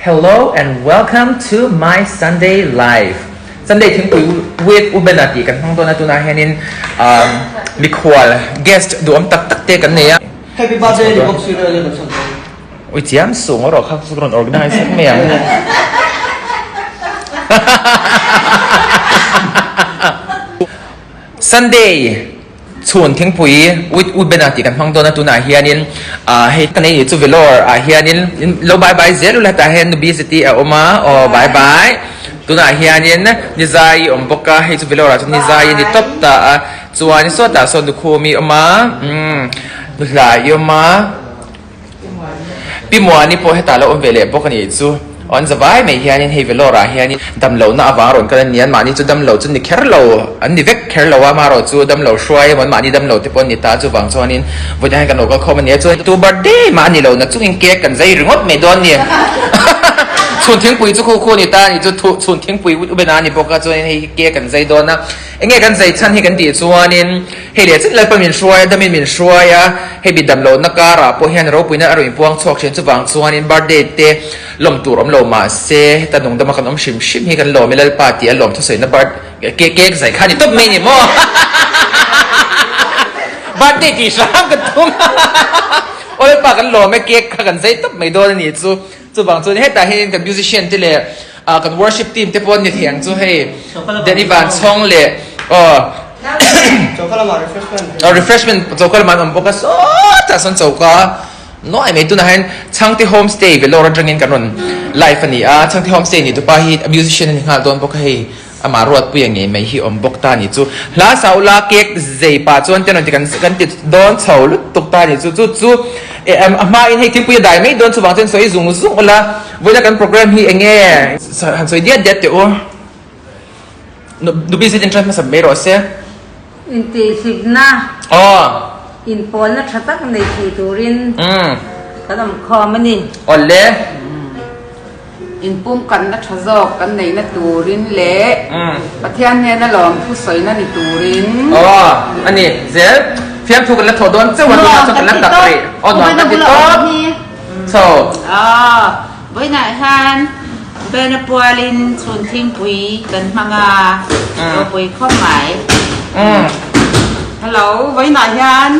Hello and welcome to my Sunday live. Sunday thingpui with Ubena tih kan hmang dawn a tunah hianin um, mikhual guest duhawm tak tak te kan nei a. Happy birthday ni bawk si rel kan chhan dawn. Ui chiam sung rawh kha chu rawn organize vek mai ang. Sunday Chhun thingpui with U Bena tih kan hmang dawn a tunah hianin ah hei ka nei chu Vellore ah hianin lo bye bye zel ula hetah hian Nubi Zeti a awm a aw bye bye tunah hianin Nizai awm bawk a hei chu Vellore ah chuan Nizai a ni tawp ta a chuan sawtah sawn Nukhumi awm a umm Nuhlai awm a. Pi Muani pawh hetah lo awm ve leh bawk a nih chu. Aw an zavai mai hianin hei Vellore ah hianin damlohna avang rawn kal a ni a, mahni chu damlo chu ni kher lo, an ni vek kher lo a, amaherawh chu damlo hruai emaw an mahni damlo te pawh an ni ta, chuvang chuanin vawiin hian kan lo kal khawm a ni a, chuan tu birthday mah a ni lo na chungin cake kan zai ringawt mai dawn a ni. Chhun thingpui chu khu khu a ni ta a nih chu, chhun thingpui u bena a ni bawk a, chuanin hei hi cake kan zai dawn a. Enge kan zai chhan hi kan tih chuanin hei leh chin Lalpa min hruai a, damin min hruai a, hei mi dam lohna karah pawh hian ropuina a rawn inpuang chhuak thin chuvang chuanin birthday te lawm tur awm lo mahse heta nung dama kan awm hrim hrim hi kan lawm e Lalpa tih a lawm thusawiina birth cake zai kha ni tawp mai ni maw birthday tih hram ka tum aw Lalpa kan lawm e cake kha kan zai tawp mai dawn a nih chu. Chuvang chuan hetah hian kan musician te leh ah kan worship team te pawh an ni thei ang chu hei Danny Van Chhawng leh aw Choka lamah refreshment aw refreshment choka lamah an awm bawk a sawtah sawn choka nuai mai tunah hian Chhangte homestay Vellore atangin kan rawn live a ni a Chhangte homestay ni tupa hi a musician a ni nghal dawn bawk a hei Amah Ruatpuia ngei mai hi awm bawk ta a nih chu. Hla sa ula cake zei pah chuan te rawn ti kan kan ti dawn chho lutuk ta a nih chu. Chu chu a hmain hei thingpui a dai mai dawn chuvang chuan sawi zung zung ula vawiina kan program hi eng nge han sawi diat diat teh u. Nupi zet in tran hmasa mai rawh se. Intihhlimna, Aw. inpawlna tha tak nei thei turin kan awm khawm a ni. Awle. Inpumkatna tha zawk kan neihna turin leh Pathian hnena lawmthu sawina ni turin. Aw, a ni zel. Fiamthu kan la thawh dawn chauh a, tunah chuan kan la tak rih. Aw, nuam ka ti tawp. Chho. Aw, vawiinah hian Bena pualin chhun thingpui kan hmang a, ropui khawp mai. Hello, vawiinah hian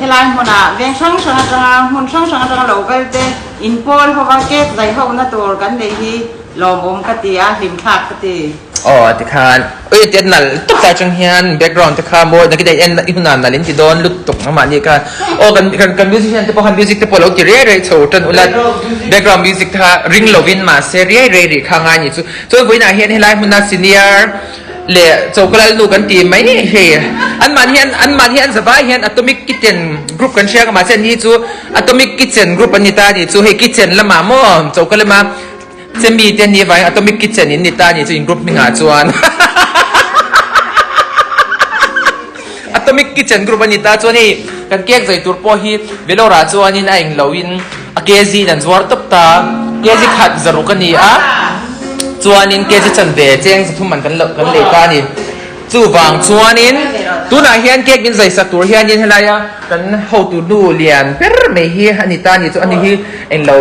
helai hmunah veng hrang hrang atanga hmun hrang hrang atanga lo kal te Inpawl hova cake zai ho na tur kan nei hi lawmawm ka ti a, hlimthlak ka ti. Aw tikhan ui te nal tuk lai chang hian background te kha mawi nakita i en i hunah nal in ti dawn lutuk ang mahni khan aw kan kan kan musician te pawh khan music te pawh lo ti riai riai chho tan ula background music te kha ring lovin mahse riai riai rih kha ngai ni chu chuan vawiinah hian helai hmuna senior Leh choka lal nu kan ti mai hei an mahni hian an mahni an zavai hian atomic kitchen group kan hria ka mahse an hi chu atomic kitchen group an ni ta ni chu hei kitchen lamah maw choka lama chemi te an nih avangin atomic kitchen in ni ta ni chu in group hmingah chuan atomic kitchen group an ni ta chuan hei kan cake zai tur pawh hi Vellore ah chuanin a englo in A kg in an zuar tawp ta. Kg khat zaruk a ni a, chuanin kg chanve cheng zathum an kan loh kan lei ta a ni. Chuvang chuanin tunah hian cake min zai sak tur hianin helaia kan hotu nu lian ber mai hi a ni ta a ni chu ani hi englo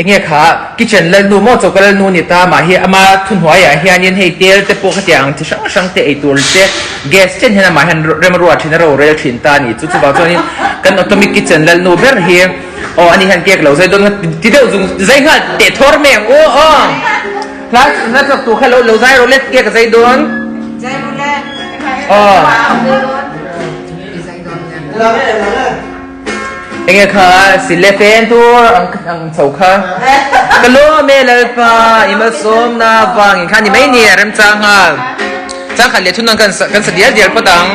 enge kha kitchen lalnu maw choka lalnu a ni ta mah hi ama thuhnuaiah hianin hei tel te pawh khatiang ang chi hrang hrang te eitur te gas chen hian amah hian rem a ruah thin a rorel thin ta a ni chu chuvang chuanin kan atomic kitchen lalnu ber hi Aw ani hian cake lo zai dawn kha ti deuh zung zai nghal teh thawr mai ang u aw hla hla chak tur kha lo lo zai rawh le cake a zai dawn Zai rawh le aw enge kha sile fen tur ang ang chho kha ka lawm e lalpa i malsawmna vangin kha ni mai ni a remchang nghal chang khat leh thun ang kan kan sa dial dial phawt ang.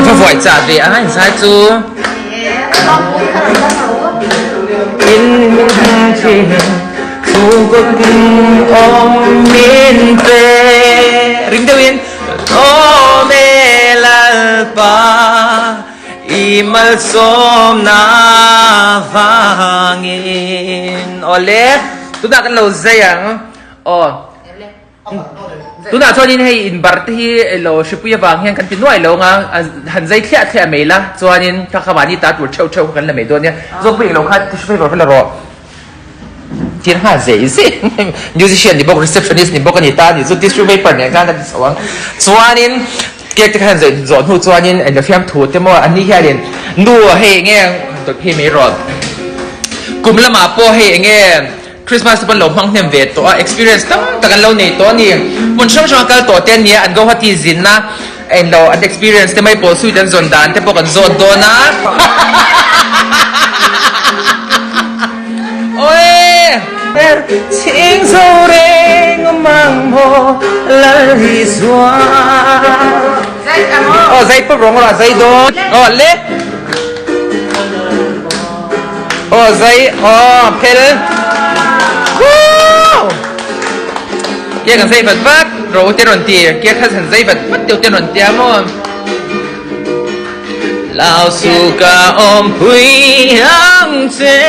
Va vuai chah ve a zai chu in thin chhungkaw awm min pe ring deuhin awm e lalpa I malsawmna vangin. Awle, tunah kan lo zai ang. Aw. Tunah chuanin hei inbar te hi elo hripui avang hian kan ti nuai lo anga han zai thliah thliah mai la chuanin kha kha mahni ta tur theuh theuh kha kan la mai dawn nia. Zawkpui englo kha tissue paper kha la rawh. Thil nghal zei zei musician ni bawk receptionist ni bawk a ni ta a ni chu tissue paper nen khan a ti chho ang. Chuanin cake te kha han zai zawh hnu chuanin eng fiamthu te maw an ni hianin nu hei enge dawt phei mai rawh. Kum lamah pawh hei enge Christmas te pawh an lo hmang hnem ve tawh a, experience tam tak an lo nei tawh a ni. Hmun hrang hrang a kal tawh te ania, an Guwahati zinna a in lo an experience te mai pawh suit an zawn dan te pawh kan zawt dawn a. Awii! Chhing zo reng mang maw lal hi zual. Aw zai pawp rawng rawh a zai dawn. Aw le. Aw zai aw phel Woo Kia kan zai vat vat ro te rawn ti kia kha han zai vat vat deuh te rawn tia maw Lao su ka awm pui ang che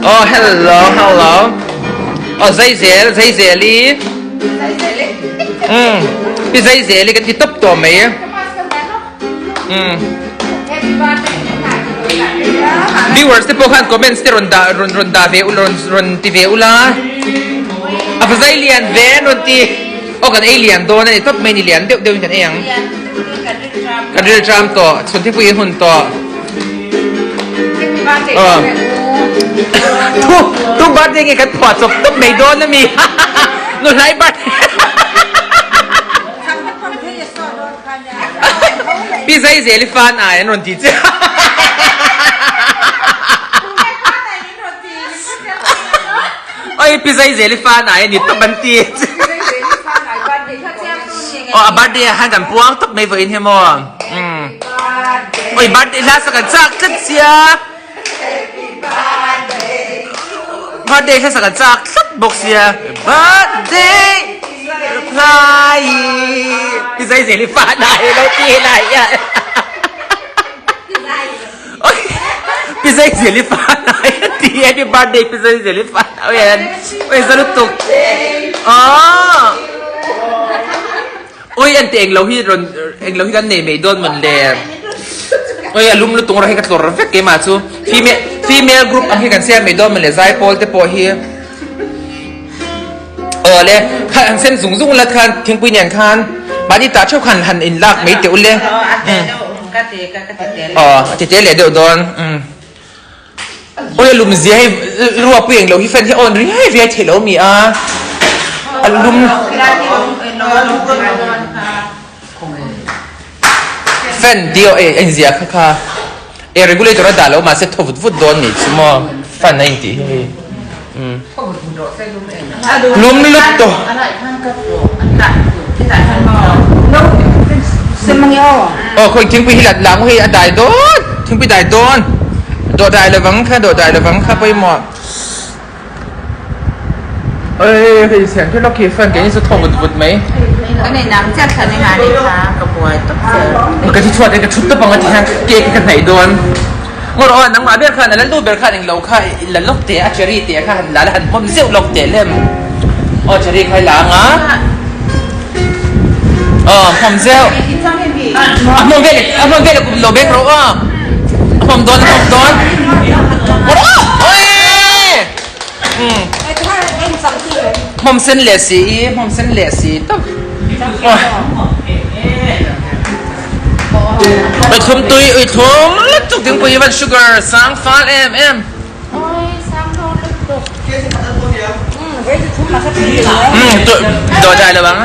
Oh hello hello Oh zai zel zai zel i Umm pi zai zel i kan ti tawp tawh mai. Umm Viewers te pawh khan comments te rawn dah rawn rawn dah ve ula rawn rawn ti ve ula a va zai lian ve an rawn ti aw kan ei lian dawn a ni tawp mai ni lian deuh deuh in kan ei ang kan ril tram tawh chhun thingpui in hun tawh aw thu tu birthday nge kan phuah chawp tawp mai dawn a mi nu hlai birthday Pi zai zel i fan ai an rawn ti che. Oi pi zai zel i fan ai ani tawp an ti che. Aw a birthday ah khan kan puang tawp mai vawiin hi maw. Oi birthday hla sak an chak tlat sia. Birthday hla sak an chak tlat bawk sia. Birthday reply Pi zai zel i fa na hi lo ti lai hian. Oi Pi zai zel i fa na hi a ti happy birthday Pi zai zel i fa na oi an oi za lutuk. Aww Oi an ti englo hi rawn englo hi kan nei mai dawn mawn le. Oi a lum lutung rawh hi ka tlawr vek keimah chu. Female female group ang hi kan siam mai dawn mawn le zaipawl te pawh hi. Aw le kha han sen zung zung la khan thingpui nen khan mahni tah theuh khan han in lak mai teh u le. Aw a ti te leh deuh dawn. Oi a lum zia hei ruahpui englo hi fan hi a awn riai riai theih lo mi a a lum fan tih aw a inzia kha kha e regulator a dah lo mahse thaw vut vut dawn ni chu maw fan a intih hi hei lum lutuk aw khawi thingpui hi la ang hei a dai dawn thingpui dai dawn dawh dai lovang kha dawh dai lovang kha pawimawh oi hei siam thil lawk hi fan keini chu thaw vut vut mai ka thi chhuat e ka thut tawp ang a ti hian cake ka hnaih dawn. Ngaw rawh aw, nangmah ber khan a la nu ber khan englo kha i la lawk teh a, cherry teh kha han la la han hmawm zeuh lawk teh lem. Aw cherry kha i la ang a. Aw hmawm zeuh. A hmawm vel a hmawm vel a kum lo bek rawh aw. A hmawm dawn a hmawm dawn. Ngaw rawh aw. Oii. Hmawm sen leh si i hmawm sen leh si tawp. Ui thlum tui ui thlum lutuk dingpui van sugar sang fal em em. Dawh dai lo ang.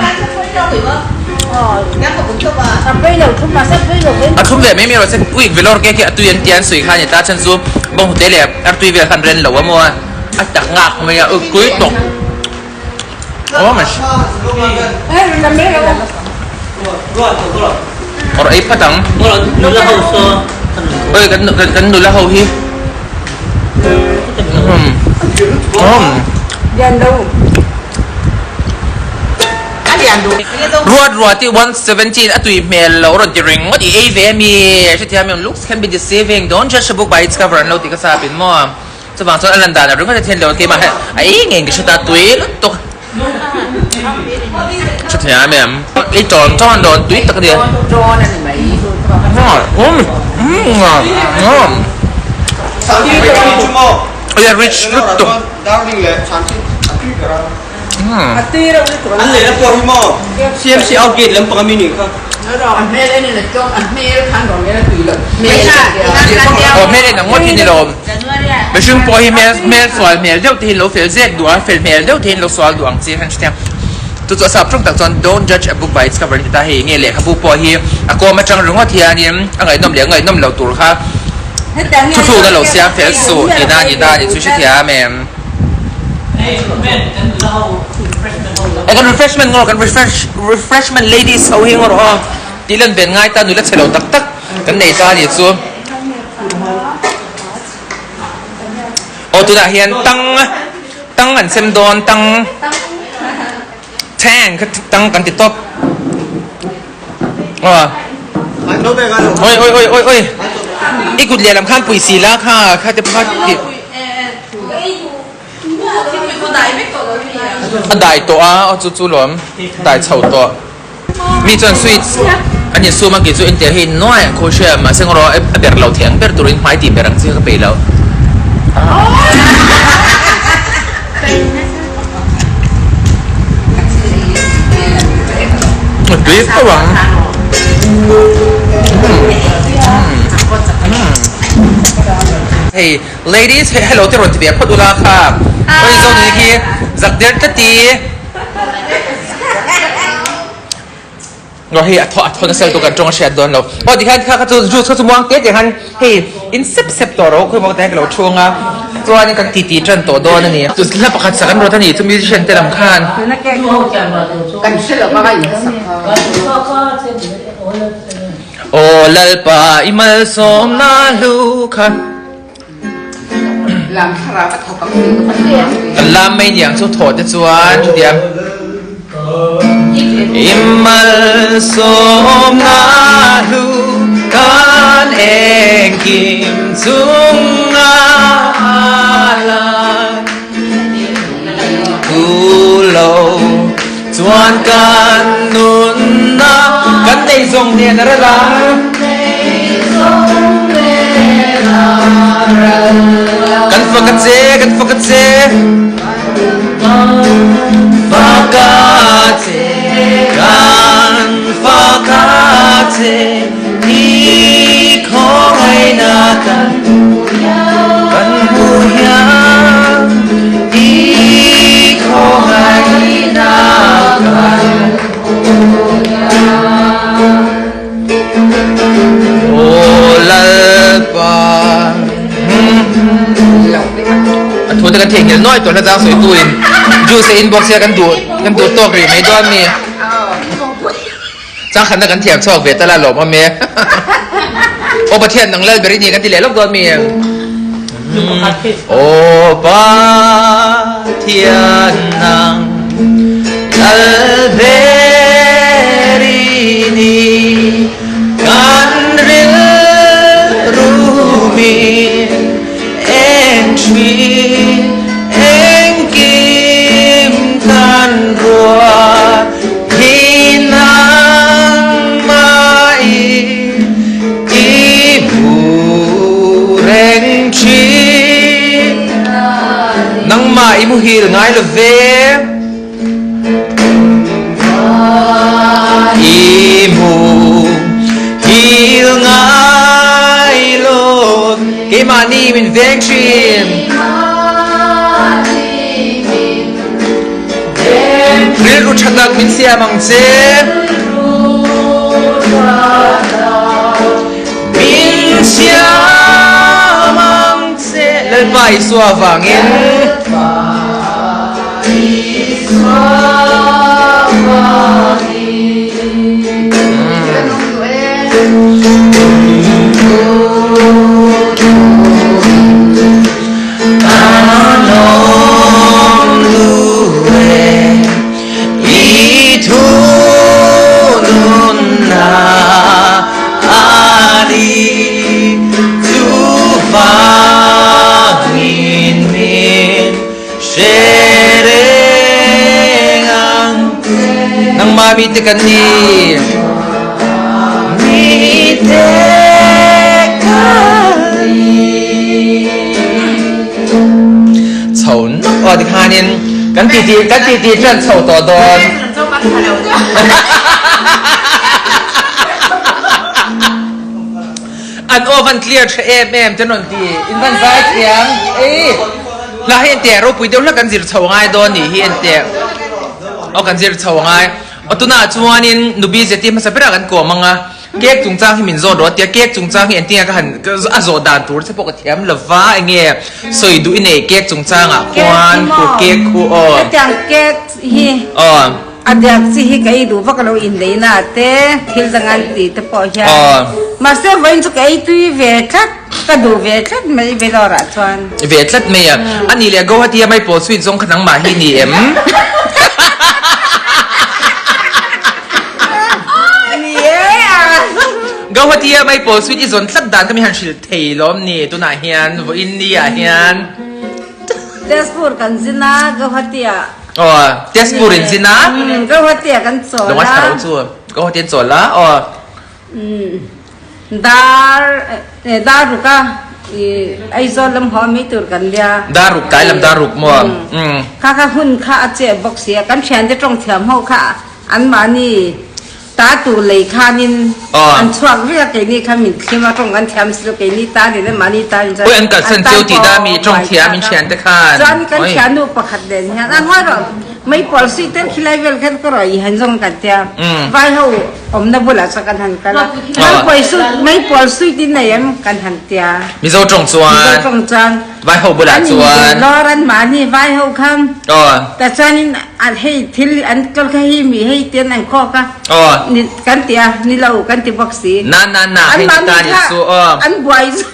A thlum ve mai mai rawh se ui velor ke khi a tui an tia an sawi kha a ni ta chhan chu bawnghnute leh artui vel khan ren lo a maw a tak ngak mai a ui kui tawk. Awr ei phat ang. Oi kan kan nula ho hi. Ruat ruat i 117 a tui hmel lo rawn ti ringawt i ei ve ami hrethiam em looks can be deceiving don't judge a book by its cover an lo ti ka sap in maw. Chuvang chuan a lan dan a ringawt a thian lo a keimah hian a ei ngei ka hre ta tui lutuk. Hre thei em em. Ei tawn tawn dawn tui tak a ni. Oi rich lutuk. An lehna pawh hi maw CMC out gate lampang ami nih kha. Aw hmel en ang ngawt hi ni lo. Mihring pawh hi hmel hmel sual hmel deuh te hi lo fel zek duh a, fel hmel deuh te hi lo sual duh ang chi khan hre thei a. Chu chu a sap tawng tak chuan don't judge a book by its cover an ti ta hei nge lehkhabu pawh hi a kawm atang ringawt hianin a ngaihnawm leh a ngaihnawm lo tur kha thuthlukna lo siam fel suh tihna a ni ta a ni chu hrethiam em. E kan refreshment ngawr kan refresh refreshment ladies ho hi ngawr aw tih lan ven ngai ta nula chhe lo tak tak kan nei ta a ni chu aw tunah hian tang tang an sem dawn tang tang kha tang kan ti tawp aw oi oi oi oi oi i kut lehlam khan pui si la kha kha te pawh kha ti A dai tawh a, aw chu chu lawm dai chho tawh. Mi chuan sweets an insum a kei chu entir hi nuai ang khawi hria mahse ngaw rawh a ber lo thei ang ber turin hmai tih ber ang chi kha ka peih lo. A tui fo ang. Hei. Ladies hei hello te rawn ti ve phawt ula kha Oi zo nui khi zak der tlat i Ngaw hei a thaw a thaw nasa lutuk kan tawng a hriat dawn lo aw tikhian kha kha chu juice kha chu muang te te khan hei in sep sep tawh rawh khawi maw te hian ka lo chhung a chuan kan ti ti tan tawh dawn a ni chu hla pakhat sak an rawt a ni chu musician te lam khan Aw Lalpa i malsawmna hlu kha. Kan lam mai niang chu thawh te chuan chutiang I malsawmna hlu kan engkim chunga lang thu lo chuan kan nunna kan nei zawng nen a ral a. Kan fak a che, kan fak a che. Fak a che, kan fak a che, i khawngaihna kan kan hmu hian i khawngaihna kan hmu hian. Aw Lalpa A thu te kan theihnghilh nuai tawh hla zang sawi tuin juice a inbox hi kan duh kan duh tawk rih mai dawn mi. Changkhatna kan thiam chhuak ve tal a lawm awm e. Aw Pathian nang lal ber i ni kan ti leh lawk dawn mi. Aw Pathian nang lal ber i ni kan rilru min en thin engkim kan ruat hi nangmah i i hmu reng thin. Nangmah i muhil ngai lo ve. I muhil ngai lo. Keimahni min veng thin. Rilru tha tak min siam ang che. Min siam ang che. Lalpa Isua vangin. mi te kan ni. Mi te kan ni. Chho nawk aw tikhanin kan titi kan titi ṭan chho tawh dawn. An aw van clear tha em em te rawn ti in van zai thiam ei hla hi ente ropui deuh hlek kan zir chho ngai dawn nih hi ente aw kan zir chho ngai aw tunah chuanin nubi zeti hmasa berah kan kawm ang a cake chungchang hi min zawt rawh a tia cake chungchang hi engtinge ka han a zawh dan tur che pawh ka thiam lova enge sawi duh i nei cake chungchangah khuan khu cake khu aw Hetiang cake hi aw. A biak chi hi ka ei duh vak lo inneihna te thil dang an tih te pawh hian mahse vawiin chu ka ei tui ve tlat ka duh ve tlat mai Vellore ah chuan. Ve tlat mai a, a nih leh Guwahati a maipawl sweet zawng kha nangmah hi ni em? Ni e a. Guwahati a maipawl sweet i zawn tlat dan kha mi han hrilh thei lawm ni tunah hian vawiin ni ah hian. Tezpur kan zin a Guwahati ah. Aw, Tezpur in zin a. Guwahati ah kan chawl a. Lunga thla ro chu Guwahati an chawl a, aw. Dar dar ruk a Aizawl lam haw mai tur kan lia. Dar ruk tlai lam dar ruk maw. Kha kha hun kha a cheh bawk si a, kan thiante tawng thiam ho kha anmahni Ta tur lei khanin an chhuak vek a, keini kha min thlim a, tawng kan thiam si lo, keini tan in mahni tan in chuan Oi an kalsan cheu tih da mi tawng thiam in thian te khan. Chuan kan thiannu pakhat nen hian a ngawi rawh mei pawl sui tel khilai vel khan ka rawh i han zawng kan tia vai ho awmna bulah chuan kan han kal a, mei pawl sui mei pawl sui tin nei em kan han tia. Mizo tawng chuan. Mizo tawng chuan. Vai ho bulah chuan. An in lawr an mahni vai ho khan. Ta chuanin hei thil an kal kha hi mi hei tian an khawk a. Ni kan ti a ni lo kan ti bawk si. Na na na hei ni ta ni su aw. An buai zu.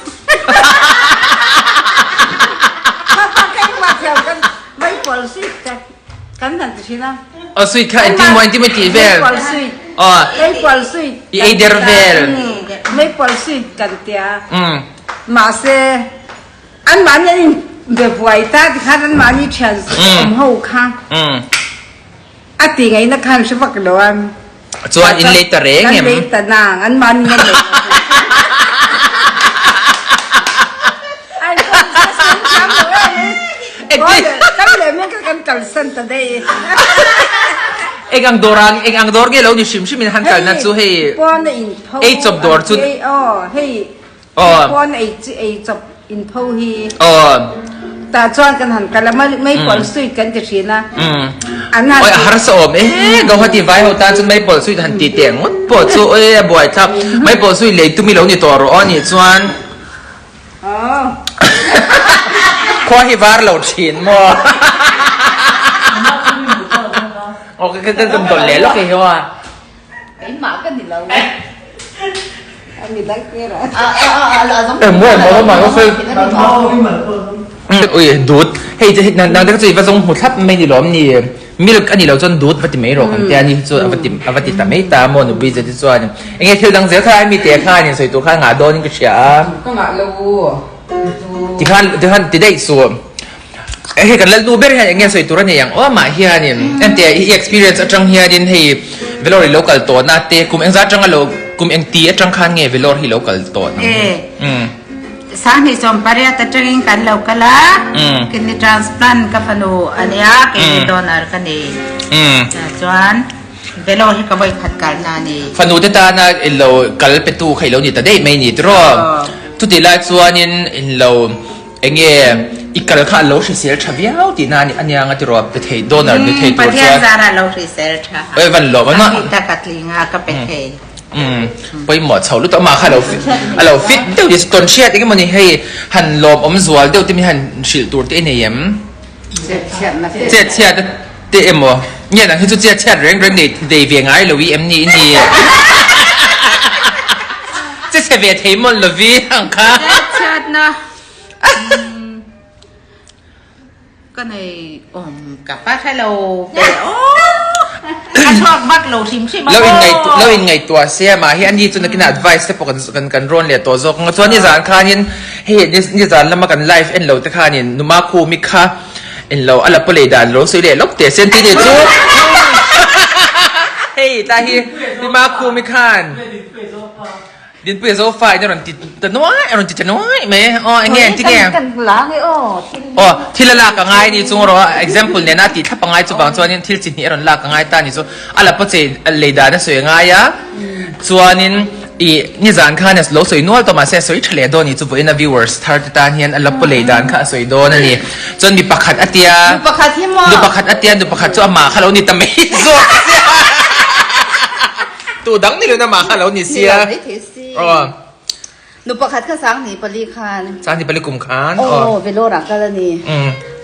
Kha kha keimah thiam kan vai pawl sui ka kan han ti thin a. Aw sui kha engtin maw engtin maw tih vel. Mei pawl sui. Aw. Mei pawl sui. I ei der vel. Mei pawl sui kan tia. Mahse Anmahni an inbe buai ta tikhan anmahni thian awm ho kha a ti ngaihna khan hre vak lo a. Chuan in lei ta reng em? Kan lei ta nang, anmahni an lei ta Kan leh mek a kan kalsan ta daih. Eng ang dawr ang eng ang dawr nge lo ni hrim hrim in han kalna chu hei ei chawp dawr chu. Hei Pawn ei chi ei chawp in pho hi. Tah chuan kan han kal a, Maple sweet kan ti thin a. An han Oi a harsa awm e, Guwahati vai ho tan chuan Maple sweet han ti teh ngawt pawh chu oi a buai thlak. Maple sweet lei tumi lo ni tawh rawh aw nih chuan. Khua hi var lo thin maw. Aw kan kan dawlh leh lawk hi aw. Keimah ka ni lo. Ui dut hei te nang te kha chu i va zawng hmu thlap mai ni lawm ni milk a ni lo chuan dut va ti mai rawh kan tia ni chu a va ti a va ti ta mai ta maw nupui zet hi chuan enge thil dang zel kha ai mi te khan in sawi tur khan ngah dawn in ka hria a ka ngah lo tikhan tikhan ti daih suh. Hei kan lalnu ber hian eng nge sawi tur a nei ang aw amah hianin entia i experience atang hianin hei Vellore hi lo kal tawhna te kum engzah atanga lo kum eng ti atang khan nge Vellore hi lo kal tawh ang E Sanghnih sawmpariat atangin kan lo kal a kidney transplant ka fanu ania keini donor ka nei chuan Vellore hi ka vawi khat kalna a ni. Fanu te tana ilo kal petu kha ilo ni ta daih mai ni tiraw chutih lai chuanin inlo Enge i kal kha a lo hrisel tha viau tihna a ni ania nga tiraw pe thei donor ni thei tur chuan. Pathian zara lo hrisel tha. Oi van lawm a A mi tak a tling a ka pe thei. Umm pawimawh chho lutuk amah kha a lo a lo fit deuh ni tawn hriat eng emaw ni hei han lawm awm zual deuh te mi han hrilh tur te i nei em? Chet chhiatna te. Chet chhiatna te emaw nge nang hi chu chet chhiat reng reng nei nei ve ngai lo i em ni i ni? Che chhe ve thei mawlh lovi ang kha. Chet chhiatna ka nei awm ka va hre lo ve aw. A chhuak vak lo hrim hrim a Lo in ngaih lo in ngaihtuah se a mah hi ani chu nakin ah advice te pawh kan kan kan rawn leh tawh zawk ang a chuan nizan khanin hei nizan lama kan live en lo te khanin numa khumi kha en lo a la paw lei dan lo sawi leh lawk teh se an ti nih chu. Hei tlai hi Pi Makhumi khan Dinpuia Zofa in a rawn ti ta nuai a rawn ti ta nuai mai aw eng nge engtin nge aw thil a lak a ngai ni chung erawh example nena a tih thlap a ngai chuvang chuanin thil chi hnih a rawn lak a ngai ta ni chu a la pawh chei lei dan a sawi a ngai a chuanin ih nizan khan a lo sawi nual tawh mahse a sawi tha leh dawn ni chu vawiin a viewers thar te tan hian a la pawh lei dan kha a sawi dawn a ni chuan mi pakhat a tia Nu pakhat hi maw? Nu pakhat a tia nu pakhat chu amah kha lo ni ta mai zawk sia tu dang ni lo in amah kha lo ni sia Ni lo mai thei si. Aw. Nu pakhat kha 2004 khan. 24 kum khan. Aw, Vellore ah kal a ni.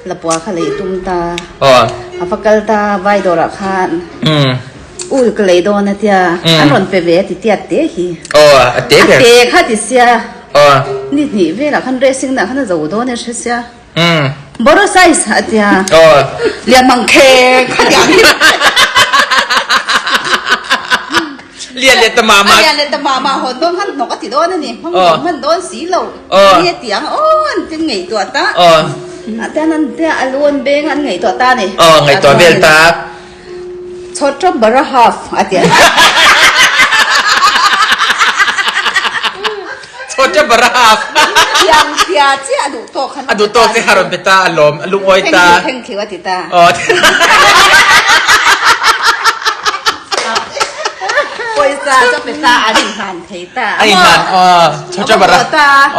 Lapua kha lei tum ta. Aw. A va kal ta Vaidawr ah khan. Ul ka lei dawn a tia. An rawn pe ve a ti tia te hi. Aw, a te ber. A te kha ti sia. Aw. Ni hnih velah khan racing nah khan a zo dawn e hre sia. Boro size a tia. Aw. Lian mang kheng kha tiang hi. Lian leh ta mah mah. A lian leh ta mah mah hawn dawn khan hnawk a ti dawn a ni. Hmang dawn hman dawn si lo. Ni a ti ang aw an tin ngaihtuah ta. A tian an tia a lu an beng an ngaihtuah ta a ni. Aw ngaihtuah vel ta. Chhawt tawp bara half a ti a. Chhawt tawp bara half. Tiang tia chiah a duh tawk khan. A duh tawk che kha rawn pe ta a lawm a lungawi ta. Thank you thank you a ti ta. Aw. Pawisa chu pe ta an inhlan thei ta. An inhlan aw chhawt tawp bara.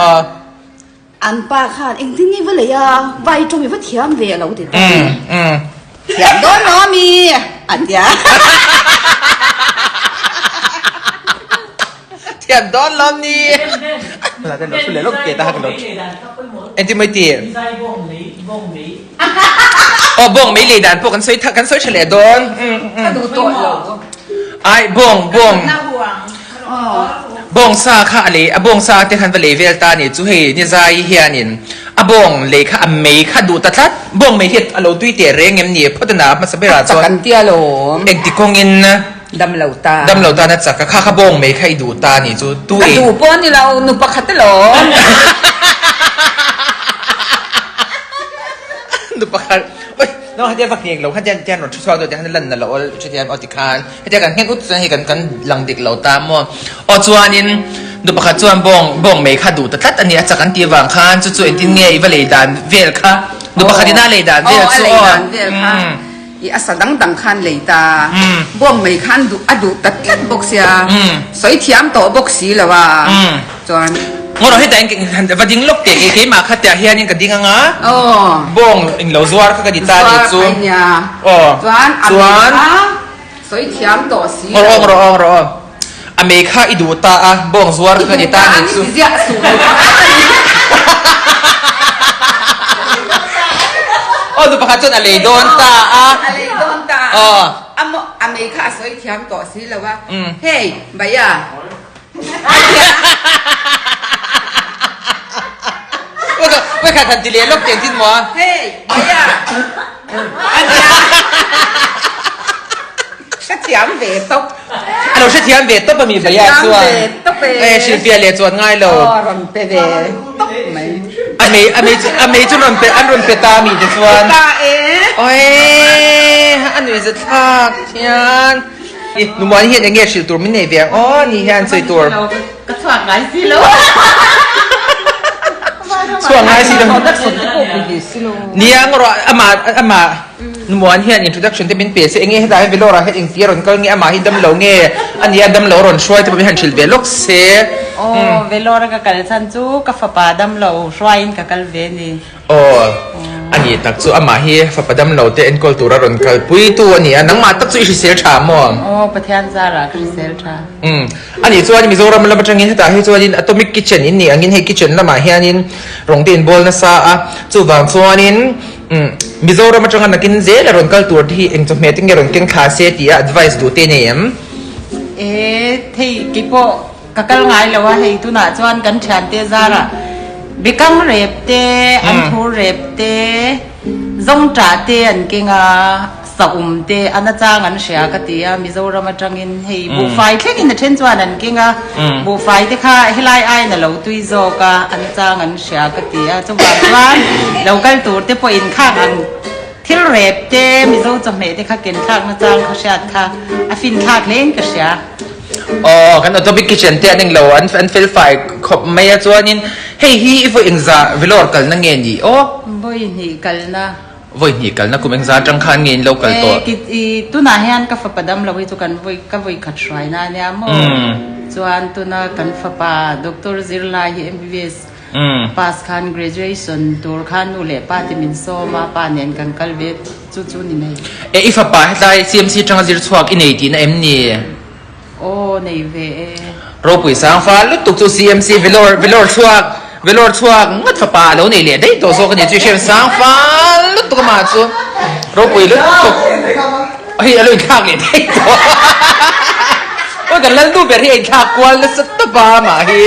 Aw. An pa khan engtin nge va lei a, vai tawng i va thiam ve a lo ti ta. Thiam dawn lo ami a tia. Thiam dawn lo ni. La den lo thu leh lawk ke ta hak lo. Engtin mai ti? Aw bawng mei lei dan pawh kan sawi kan sawi tha leh dawn. Ka duh tawh lo. Ai bawng bawng. Bawng sa kha a lei a bawng sa te khan va lei vel ta ni chu hei ni zai hianin a bawng lei kha a mei kha duh ta tlat. Bawng mei hi a lo tui teh reng em ni phawt a na hmasa berah chuan. A chak an tia lawm. Engti kawngin Dam lo ta. Dam lo tan a chak a, kha kha bawng mai kha i duh ta ni chu tu Ka ei. duh pawh a ni lo, nu pakhat alawm. Nu pakhat, oi, no hetia va ngheng lo khan tian tian rawn thu chhuak deuh tiang khan lan na lo awl hetiang aw ti khan hetia kan nghen ut chuan hei kan kan lang dik lo ta maw. Aw chuanin nu pakhat chuan bawng bawng mai kha duh ta tlat a ni a chak an tih avang khan chu chu engtin nge i va lei dan vel kha nu pakhat in a lei dan vel Aw chu a lei aw. dan vel kha. I a sa dang dang khan lei ta. Bawng mai khan duh a duh ta tlat bawk sia. Sawi thiam tawh bawk si lo a. Chuan. Ngaw rawh heta in han va ding lawk teh kei keimah kha tiah hianin ka ding anga. Aw. Bawng in lo zuar kha ka ti ta ni chu. Zuar kha nia. Aw. Chuan a mei kha sawi thiam tawh si lo. Ngaw rawh ngaw rawh ngaw rawh. A mei kha i duh ta a bawng zuar kha ka ti ta ni chu. I duh ta a ni ti ziah suh duh ta a ni. Aw nu pakhat chuan a lei dawn ta a. A lei dawn ta a. Aw. A maw a mei kha a sawi thiam tawh si lo a. Hei Bhaiya. Pakhat han ti leh lawk teh engtin maw a. Hei Bhaiya. Hrethiam ve tawp. A lo hrethiam ve tawp a mi Bhaiya chuan. Hrethiam ve tawp e. Eh hrilhfiah leh chuan ngai lo. Aw rawn pe ve tawp mai. A mei a mei chu a mei chu rawn pe an rawn pe ta a mi te chuan. Pe ta e. Oe a nuih za thlak hian. I Numuani hian eng nge hrilh tur min nei ve ang aw ni hian sawi tur. Ka chhuak ngai si lo. Chhuak ngai si lo. Nia ngarawh amah amah. Numuan hian introduction te min pe se enge hetah hian Vellore ah hian engtia rawn kal nge amah hi damlo nge ania damlo rawn hruai te pawh min han hrilh ve lawk se. Aw Vellore ka kal chhan chu ka fapa damlo hruaiin ka kal ve ni. Aw ani tak chu amah hi fapa damlo te enkawl tura rawn kal pui tu ani a nangmah tak chu i hrisel tha maw? Aw Pathian zarah ka hrisel tha. Umm ani chuan Mizoram lam atangin hetah hi chuanin Atomic Kitchen in nih angin hei kitchen lamah hianin rawng te inbawl nasa a chuvang chuanin Umm, Mizoram atanga nakin zel a rawn kal tur te hi eng chawhmeh te nge rawn keng thla se tih a advice duh te nei em? E, thei keipawh ka kal ngai lo a, hei tunah chuan kan thiante zarah bekang rep te, anthur rep te, zawngṭah te an keng a, saum te a nachang an hria ka ti a, Mizoram atangin hei buhfai thlengin a then chuan an keng a, buhfai te kha helai aiin a lo tui zawk a, a nachang an hria ka ti a, chuvang chuan lo kal tur te pawhin khang ang. Thil rep te, Mizo chawhmeh te kha ken thlak na chang kha hriat kha a fin thlak hle in ka hria. Aw kan Atomic Kitchen te an englo an an fel fai khawp mai a chuanin hei hi i vawi engzah Vellore kalna nge ni aw? Vawi hnih kalna. Vawi hnih kalna kum engzah atang khan nge in lo kal tawh? E i tunah hian ka fapa dam lo hi chu kan vawi ka vawi khat hruaina a nia maw? Chuan tuna kan fapa Doctor zirlai hi MBBS Pass khan graduation tur khan nu leh pa te min sawm a, pa nen kan kal ve chu chu ni mai. E i fapa hetlai CMC tanga zir chhuak i nei tihna em ni? Aw nei ve e. Ropui sang fal lutuk chu CMC Vellore Vellore chhuak Vellore chhuak ngat fapa a lo nei leh daih tawh zawk a ni chu i hriat sang fal lutuk amah chu ropui lutuk hei a lo inthlak leh daih tawh awi kan lal nu ber hi a inthlak kual nasa tawp a amah hi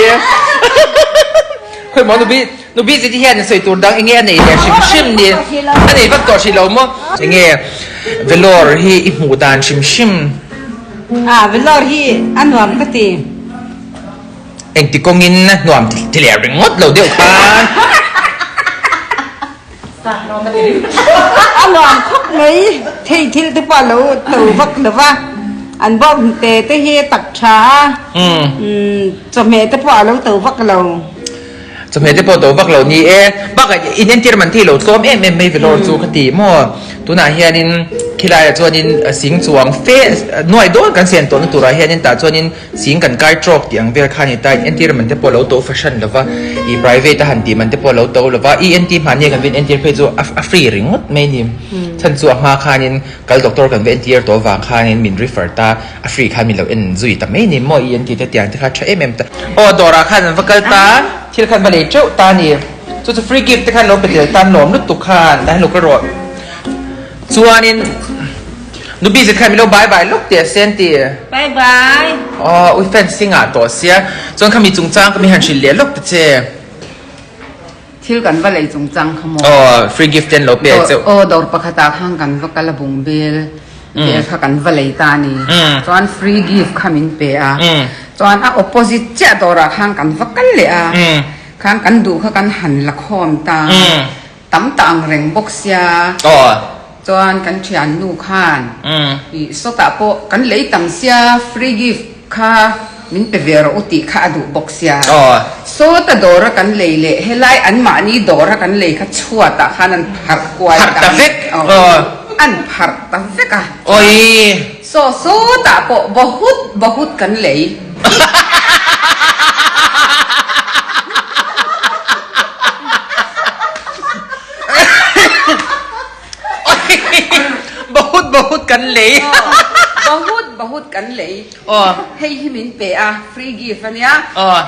khawi maw nubi nubi zeti hian sawi tur dang enge a nei leh hrim hrim ni a nei vak tawh hrih lo maw enge Vellore hi i hmuh dan hrim hrim a Vellore hi a nuam ka ti. Engti kawngin nuam ti leh ringawt lo deuh khan. A nuam khawp mai, thei thil te pawh a lo to vak lo va, an bawk hnute te hi a tak tha a, chawhmeh te pawh a lo to vak lo. Chawhmeh te pawh to vak lo ni e, bakah in entir man thei lo tlawm em em mai Vellore chu ka ti maw, tunah hianin khilaiah chuanin sing chuang fe nuai dawn kan siam tawhna turah hianin tah chuanin Sing kan kai trawk tih ang vel kha a ni ta, entir man te pawh a lo to fahran lo va, i private a han tih man te pawh a lo to lo va, ENT hmahni a kan va entir phei chu a free ringawt mai a ni. Chhan chu a hma khanin kal doctor kan va entir tawh avang khanin min refer ta, a free khan min lo en zui ta mai a ni maw ENT te tiang te kha tha em em ta. Aw dawrah khan an va kal ta, thil khan va lei teuh ta a ni. Chu chu free gift te khan lo pe tel tan lawm lutuk khan, tah hian lo kal rawh. Chuanin Nupi zet khan min lo bye bye lawk teh se an ti. Bye bye. Aw ui fencing ah tawh sia. Chuan khami chungchang ka mi han hrilh leh lawk ta che. Thil kan va lei chungchang kha maw. Aw free gift te an lo pe cheuh. Aw dawr pakhat ah khan kan va kal a bungbel vel kha kan va lei ta a ni. Chuan free gift kha min pe a. Chuan a opposite chiah dawr ah khan kan va kal leh a. Khan kan duh kha kan han la khawm ta. Tam ta ang reng bawk sia. Chuan kan thiannu khan ih sawtah pawh kan lei tam sia free gift kha min pe ve rawh u tih kha a duh bawk sia. Sawta dawra kan lei leh helai anmahni dawra kan lei kha chhuatah khan an pharh kual ta vek. An pharh ta vek a. Saw sawtah pawh bahut bahut kan lei. Bahut bahut kan lei. Bahut bahut kan lei. Hei hi min pe a, free gift a nia.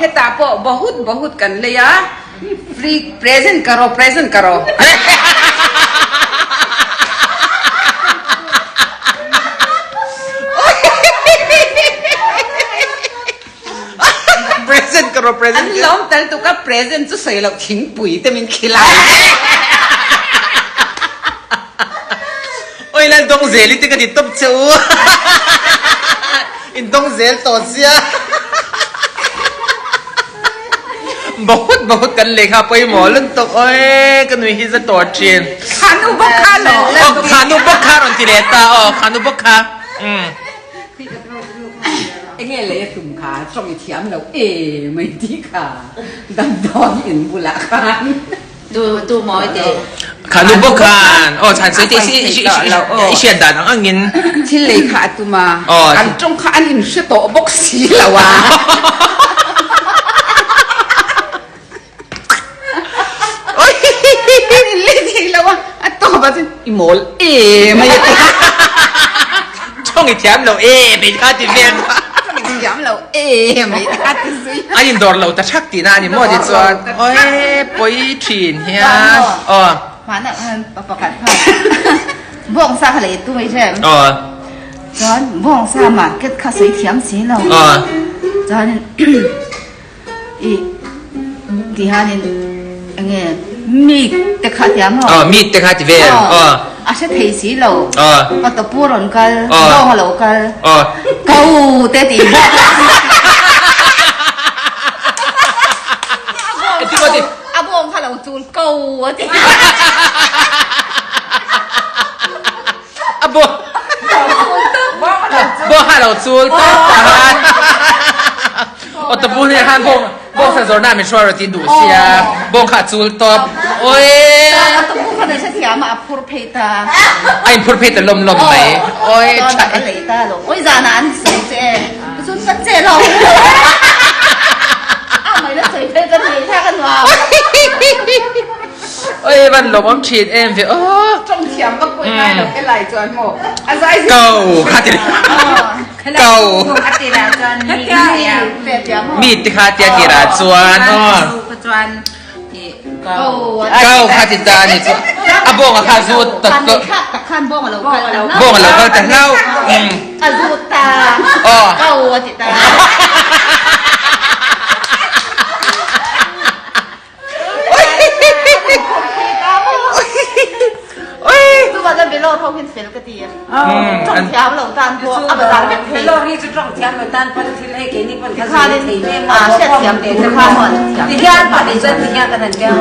Hetah pawh bahut bahut kan lei a, free present ka rawh, present ka rawh. Present ka rawh present. An lawm tel tuk a present chu sawi loh thingpui te min khilai. Oi lal dawng zel i te ka ti tawp che u. In dawng zel tawh sia. Bahut bahut kan lei kha pawimawh lutuk oi ka nui hi za tawh thin. Khanu bawk kha lo. Aw khanu bawk kha rawn ti leh ta aw khanu bawk kha. Umm. Enge lei a tum kha tawng i thiam lo e mai tih kha damdawi in bulah khan. Tu tu mawi te. Khanu bawk khan aw chhan sawi teh i hriat dan ang angin. Thil lei kha a tum a an tawng kha an inhre tawh bawk si lo a. An inlei thei lo a, a tawp ah chuan i mawl em mai a ti. Tawng i thiam lo em mai kha ti vel. Tawng i thiam lo em mai kha ti zui. An indawr lo ta thak tihna a ni maw tichuan oi pawi thin hian aw. Hmanah khan pa pakhat khan bawngsa kha lei tu mai hrem. Aw. Chuan bawngsa market kha sawi thiam si lo. Aw. Chuanin I ti hianin enge meat te kha ti ang maw? Aw meat te kha ti vel aw. A hre thei si lo. Aw. Ka topu rawn kal, Aw. zawng a lo kal. Aw. Kau te ti bawk. Engtin maw ti? A bawng kha lo chul kau a ti. kha lo chul tawp ta. Aw tapu hnenah khan bawng bawng sa zawrhna min hruai rawh tih duh sia bawng kha a chul tawp. Oi. A tapu kha nasa thiam a a phur phei ta. A in phur phei ta lawm lawm mai. Oi tha. A lei ta lo. Oi zanah an sawi che e. Chun kan che lo. A mai la sawi phei kan nei thlak a nuam. Oi van lawm awm thin em ve aw. Tawng thiam ka pawih ngai lo e lai chuan maw. A zai zir. Ko kha ti. Ko. A ti lah chuan mi Mi ti kha tia ti lah chuan aw. Chuan Ko kha ti ta ni chu. A bawng a kha zu ta to. Tak khan bawng a lo kal ta. Bawng a lo kal ta hlau. A zu ta. Aw. Ko a ti ta.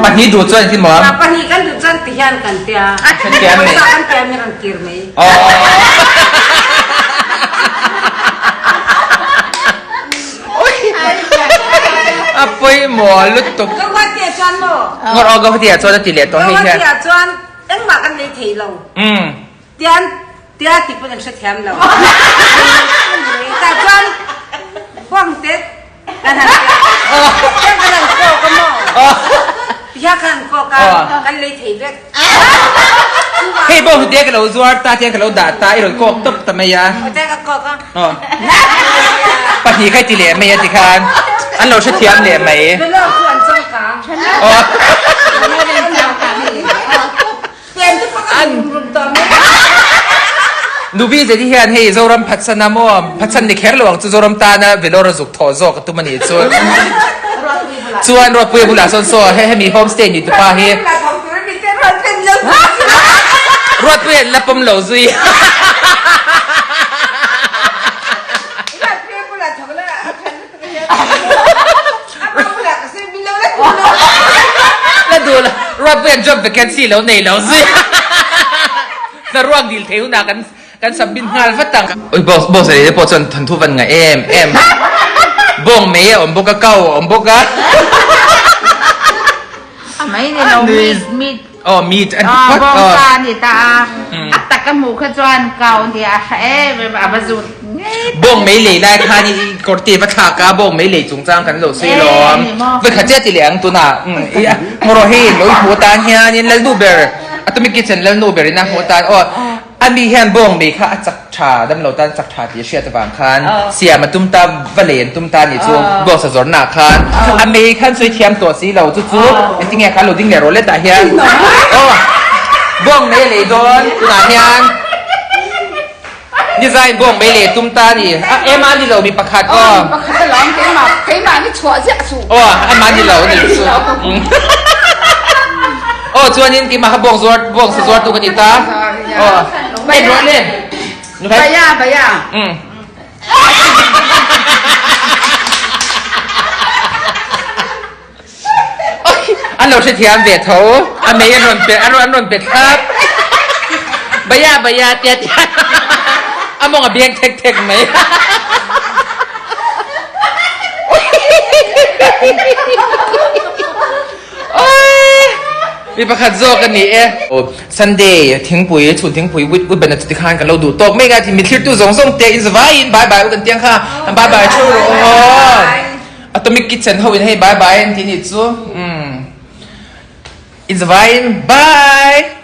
Pahnih duh chuan ti maw? Pahnih kan duh chuan ti hian kan tia. Pawisa kan tia mi rawn kir mai. A pawimawh lutuk. Gauhati ah chuan maw? Ngawr aw Gauhati ah chuan a ti leh tawh hei hian. Gauhati ah chuan engmah kan nei thei lo. Tian tia tih pawn an hrethiam lo. Tah chuan bawng te kan han tia kan han kawk a maw? Tihian kan han kawk a kan lei thei vek. Hei bawng hlute ka lo zuar ta tiang ka lo dah ta i rawn kawk tawp ta mai a. Aw ka kawk a. Aw. Pahnih kha i ti leh mai a tikhan an lo hrethiam leh mai. Velo chu an changkang. Aw. Pen te pawh ka rum rum tawh mai. Nubi zeti hian hei Zoram phatsan a maw phatsan ni kher lo ang chu Zoram tana Vellore zuk thawh zawk a tum a nih chu. Chuan Ruatpuia bulah sawn saw he hemi homestay ni tupa hi Ruatpuia an la pawm lo zui. La duh lo Ruatpuia an job vacancy lo nei lo zui. Hnaruak dil thei hunah kan Kan submit nghal vat ang. Oi boss boss leh te pawh chuan thawnthu van ngaih em em. Bawng mei a awm bawk a, kau a awm bawk a. A mai ni lo meat meat. Aw meat a ni phawt. Bawng sa a ni ta a. A tak a hmuh kha chuan kau a ni a hra em em a va zut ngei. Bawng mei lei lai khan i kawrte va thlak a, bawng mei lei chungchang kan lo sawi lawm. Vawikhat chiah ti leh ang tunah. Ngawrawh hei lo i hmuh atan hianin Lalnu ber Atomic Kitchen Lalnu berin a hmuh atan aw. A mi hian bawng mei kha a chak tha, damlo tan chak tha tih a hriat avang khan siam a tum ta, va lei an tum ta nih chu bawng sa zawrhna ah khan a mei khan sawi thiam tawh si lo chu chu engtinge kha lo ding leh rawh le tah hian aw bawng mei a lei dawn tunah hian design bawng mei lei a tum ta a ni a ema ni lo mi pakhat aw pakhat alawm keimah keimah ni chhuah ziah suh aw ama ni lo ni chu aw chuanin keimah kha bawng zuar bawng sa zuar tu ka ni ta aw en rawh le baya baya An lo hrethiam ve tho. A mei an rawn pe an rawn pe thlap. Baya baya tia tia. A mawng a biang thek thek mai. Mi pakhat zawk a ni e. Sunday thingpui chhun thingpui with utbana chu tikhan kan lo duh tawk mek a mi thlirtu zawng zawng te in zavaiin bye bye u kan tiang kha bye bye thu rawh aw. Atomic Kitchen ho in hei bye bye an ti nih chu. Umm. In zavaiin bye.